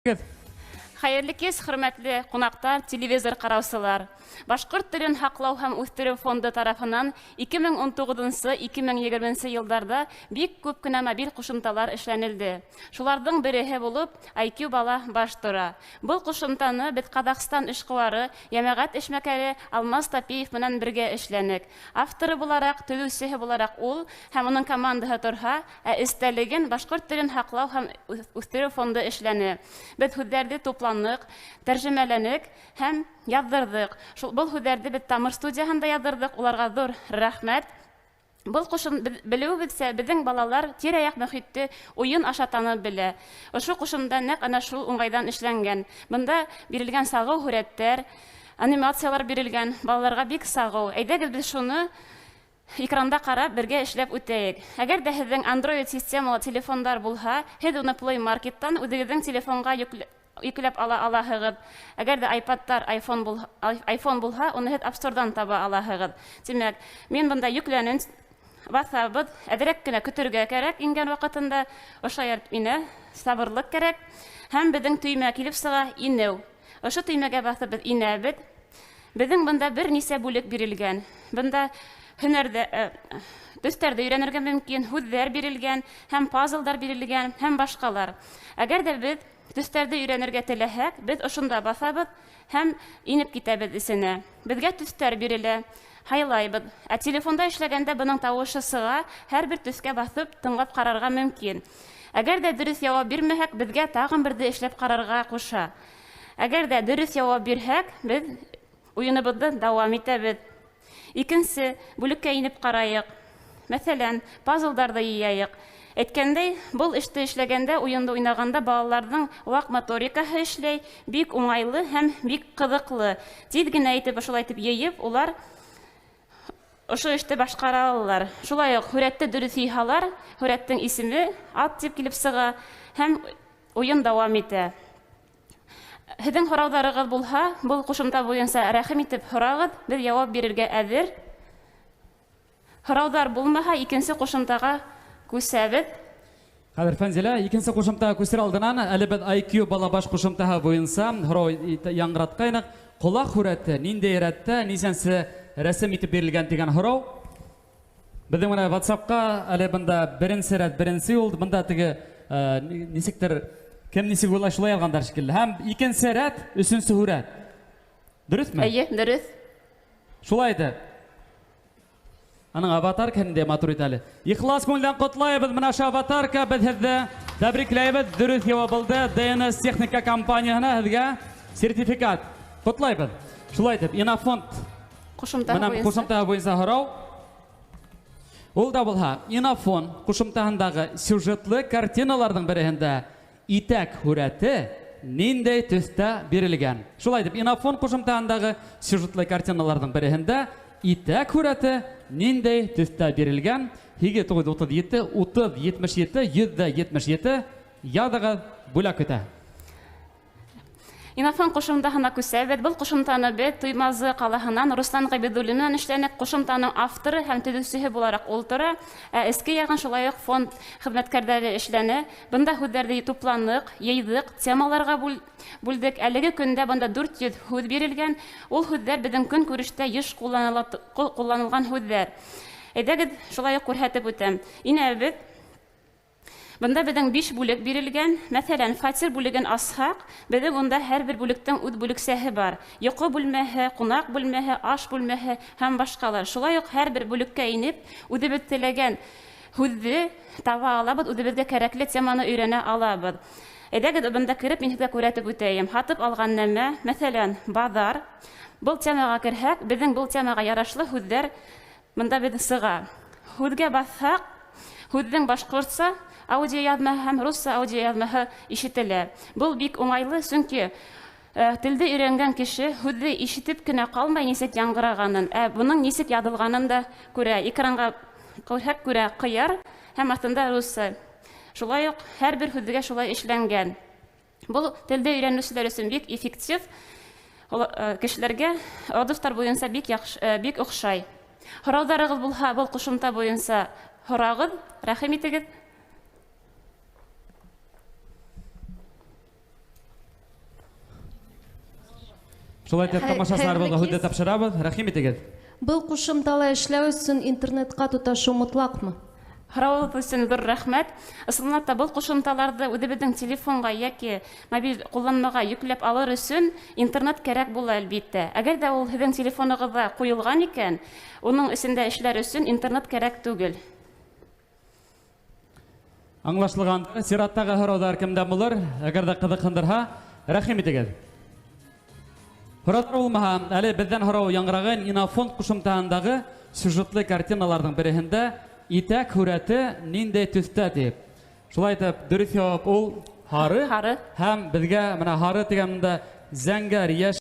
Хәйерле кис, хөрмәтле ҡунаҡтар, телевизор ҡараусылар. Башҡорт телен һаҡлау һәм үҫтереү фонды тарафынан 2019-2020 йылдарҙа бик күп кенә мобиль ҡушымталар эшләнелде. Шуларҙың береһе булып IQ бала баш тора. Был ҡушымтаны беҙ Ҡаҙағстан эшҡыуары, йәмәғәт эшмәкәре Алмаз Тапиев менән бергә эшләнек. Авторы булараҡ, төҙөүсеһе булараҡ ул һәм уның командаһы торһа, ә эстәлеген Башҡорт телен һаҡлау һәм үҫтереү фонды эшләне. Беҙ һүҙҙәрҙе тупланыҡ, тәржемәләнек һәм яҙҙырҙыҡ. Шул был һүҙҙәрҙе беҙ Тамыр студияһында яҙҙырҙыҡ, уларға ҙур рәхмәт. Был ҡушым белеүебеҙсә, беҙҙең балалар тирә-яҡ мөхитте уйын аша танып белә. Ошо ҡушымда нәҡ ана шул уңайҙан эшләнгән. Бында бирелгән сағыу һүрәттәр, анимациялар бирелгән, балаларға бик сағыу. Әйҙәгеҙ, беҙ шуны экранда ҡарап бергә эшләп үтәйек. Әгәр дә һеҙҙең Android системалы телефондар булһа, һеҙ уны Play Markеттан үҙегеҙҙең телефонға йөкләп ала алаһығыҙ. Әгәр ҙә iPadтар, iPhone булһа, уны һеҙ App Store'дан таба алаһығыҙ. Тимәк, мин бында йөкләнен баҫабыҙ, әҙерәк кенә көтөргә кәрәк ингән ваҡытында, ошо инә сабырлыҡ кәрәк. Һәм беҙҙең төймә килеп сыға инеү. Ошо төймәгә баҫып беҙ инәбеҙ. Беҙҙең бында бер нисә бүлек бирелгән. Бында һөнәрҙә, төҫтәрҙе өйрәнергә мөмкин, һүҙҙәр бирелгән, һәм пазлдар бирелгән, һәм башҡалар. Әгәр ҙә беҙ төҫтәрҙе өйрәнергә теләһәк, беҙ ошонда баҫабыҙ һәм инеп китәбеҙ эсенә. Беҙгә төҫтәр бирелә, һайлайбыҙ. Ә телефонда эшләгәндә бының тауышы сыға, һәр бер төҫкә баҫып тыңлап ҡарарға мөмкин. Әгәр ҙә дөрөҫ яуап бирмәһәк, беҙгә тағын берҙе эшләп ҡарарға ҡуша. Әгәр ҙә дөрөҫ яуап бирһәк, беҙ уйыныбыҙҙы дауам итәбеҙ. Икенсе бүлеккә инеп ҡарайыҡ. Мәҫәлән, пазлдарҙы йыяйыҡ. Әйткәндәй, был эште эшләгәндә, уйынды уйнағанда балаларҙың ваҡ моторикаһы эшләй, бик уңайлы һәм бик ҡыҙыҡлы. Тиҙ генә итеп ошолай итеп йыйып, улар ошо эште башҡара алалар. Шулай уҡ һүрәтте дөрөҫ йыйһалар, һүрәттең исеме ат тип килеп сыға һәм уйын дауам итә. Һеҙҙең һорауҙарығыҙ булһа, был ҡушымта буйынса рәхим итеп һорағыҙ, беҙ яуап бирергә әҙер. Һорауҙар булмаһа, икенсе ҡушымтаға күсәбеҙ. Хәҙер Фәнзилә, икенсе ҡушымтаға күсер алдынан әле беҙ IQ бала баш ҡушымтаһы буйынса һорау яңғыратҡайныҡ. Ҡолаҡ һүрәте ниндәй рәттә, нисәнсе рәсем итеп бирелгән тигән һорау. Беҙҙең менә WhatsApp-ҡа әле бында беренсе рәт, беренсе юл, бында теге нисектер кем нисек уйлай шулай алғандар шикелле. Һәм икенсе рәт, өсөнсө һүрәт. Дөрөҫмө? Эйе, дөрөҫ. Шулай итеп. Аның аватарка ниндәй матур итә әле. Ихлас күңелдән ҡотлайбыҙ менә ошо аватарка, беҙ һеҙҙе тәбрикләйбеҙ. Дөрөҫ яуап булды. DNS техника компанияһына һеҙгә сертификат. Ҡотлайбыҙ. Шулай итеп, Инофонд Ҡушымтаһы менән буйынса. ҡушымтаһы буйынса һорау. Ул да булһа, Инофон ҡушымтаһындағы сюжетлы картиналарҙың береһендә итәк һүрәте ниндәй төҫтә бирелгән? Шулай итеп, Инофон ҡушымтаһындағы сюжетлы картиналарҙың береһендә итәк һүрәте ниндәй төҫтә бирелгән? Һигеҙ туғыҙ утыҙ ете, утыҙ етмеш ете, йөҙ ҙә етмеш ете. Яҙығыҙ, бүләк көтә. Инофон ҡушымтаһына күсәбеҙ. Был ҡушымтаны беҙ Туймазы ҡалаһынан Руслан Ғибәҙуллин менән эшләнек. Ҡушымтаның авторы һәм төҙөүсеһе булараҡ ул тора. Ә эске яғын шулай уҡ фонд хеҙмәткәрҙәре эшләне. Бында һүҙҙәрҙе тупланыҡ, йыйҙыҡ, темаларға бүлдек. Әлеге көндә бында 400 һүҙ бирелгән. Ул һүҙҙәр беҙҙең көнкүрештә йыш ҡулланылған һүҙҙәр. Әйҙәгеҙ, шулай уҡ күрһәтеп үтәм. Инәбеҙ. Бында беҙҙең 5 бүлек бирелгән. Мәҫәлән, фатир бүлеген асһаҡ, беҙҙең унда һәр бер бүлектең үҙ бүлексәһе бар. Йоҡо бүлмәһе, ҡунаҡ бүлмәһе, аш бүлмәһе һәм башҡалар. Шулай уҡ һәр бер бүлеккә инеп, үҙебеҙ теләгән һүҙҙе таба алабыҙ, үҙебеҙгә кәрәкле теманы өйрәнә алабыҙ. Әйҙәгеҙ, бында кереп, мин һеҙгә күрһәтеп үтәйем. Һатып алған нәмә, мәҫәлән, баҙар. Был темаға керһәк, беҙҙең был темаға ярашлы һүҙҙәр бында беҙ сыға. Һүҙгә баҫһаҡ, һүҙҙең башҡортса аудиояҙмаһы һәм русса аудиояҙмаһы ишетелә. Был бик уңайлы, сөнки телде өйрәнгән кеше һүҙҙе ишетеп кенә ҡалмай нисек яңғырағанын, ә бының нисек яҙылғанын да күрә. Экранға күрһәк күрә ҡыяр һәм аҫтында русса. Шулай уҡ һәр бер һүҙгә шулай эшләнгән. Был телде өйрәнеүселәр өсөн бик эффектив, ул кешеләргә отзывтар буйынса бик яҡшы, бик оҡшай. Һорауҙарығыҙ булһа, был ҡушымта буйынса һорағыҙ, рәхим итегеҙ. Шулай итеп, тамашасыларыбыҙға Хәйерле һүҙҙе кис. тапшырабыҙ. Рәхим итегеҙ. Был ҡушымтала эшләү өсөн интернетҡа тоташыу мотлаҡмы? Һорауығыҙ өсөн ҙур рәхмәт. Ысынлап та, был ҡушымталарҙы үҙебеҙҙең телефонға йәки мобиль ҡулланмаға йөкләп алыр өсөн интернет кәрәк була, әлбиттә. Әгәр ҙә ул һеҙҙең телефонығыҙҙа ҡуйылған икән, уның эсендә эшләр өсөн интернет кәрәк түгел. Аңлашылған. Сираттағы һорауҙар кемдән булыр? Әгәр ҙә ҡыҙыҡһындырһа, рәхим итегеҙ. Һорауҙар булмаһа, әле беҙҙән һорау яңғыраған: Инофон ҡушымтаһындағы сюжетлы картиналарҙың береһендә итәк һүрәте ниндәй төҫтә тип. Шулай итеп, дөрөҫ яуап ул һары. Һары. Һәм беҙгә бына һары тигәндә зәңгәр, йәш